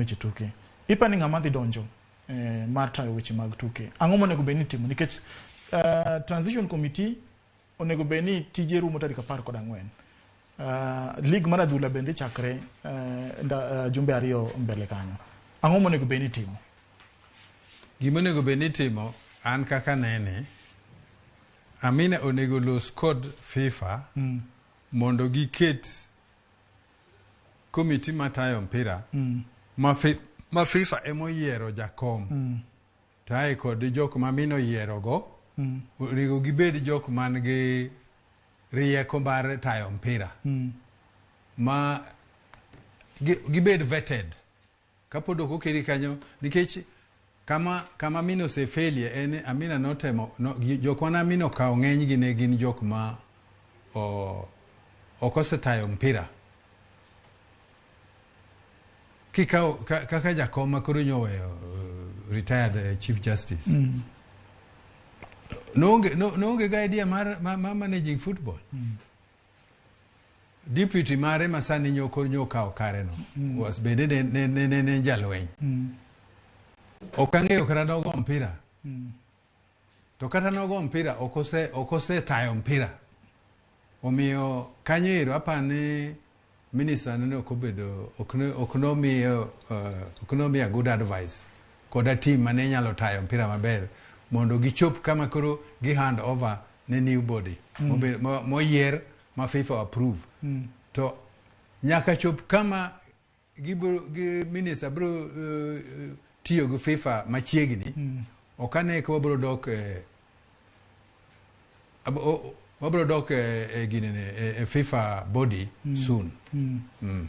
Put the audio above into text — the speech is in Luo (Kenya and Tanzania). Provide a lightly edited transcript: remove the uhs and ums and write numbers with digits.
weche tuke. Ipa ni ng'ama dhi donjo eh, mar tayo weche mag tuke. Ang'o monego bed ni itimo nikech uh, transition committee onego bed ni tije rumo tarik 14. Uh, league mar adhula bende chakre uh, nda, uh, jumbe ariyo mbele kanyo. Ang'o monego bed ni itimo? Gima onego bed ni itimo an kaka nene Amina onego los kod FIFA mm. mondo giket komiti matayo mpira mm. ma, fi, ma FIFA emoyiero jakom mm. tae kod jok ma Amina oyierogo mm. onego gibed jok man gi rieko mar tayo mpira mm. ma gibed vetted Kapod ok okeli kanyo nikech kama kama Amina osefelie en ni Amina notemo no, jok mane Amina okawo ng'enygi ne gin jok ma o, ok osetayo mpira. Kikawo ka, kaka jakom ma koro nyoweyo uh, retired chief justice mm. noonge no, noonge ga idea mar, mar, mar managing football mm. Deputy mare ma sani nyo koro nyo okawo kare no mm. was bende ne ne ne ne, ne jalweny. Mm. Ok ang'eyo kata nogo mpira. Mm. To kata nogo mpira ok ose ok osetayo mpira. Omiyo kanyo ero apani minister ne ok obedo ok ne ok nomiyo uh, ok nomiyo good advice koda team mane nyalo tayo mpira maber mondo gichop kama koro gi hand over ne new body mm. moyier ma FIFA approve mm. to nyaka chop kama gibro gi minister bro uh, tiyo gi FIFA machiegni mm. ok ane ka wabro dok eh, wabro dok e, e ginene e, e FIFA body mm. soon mm. Mm.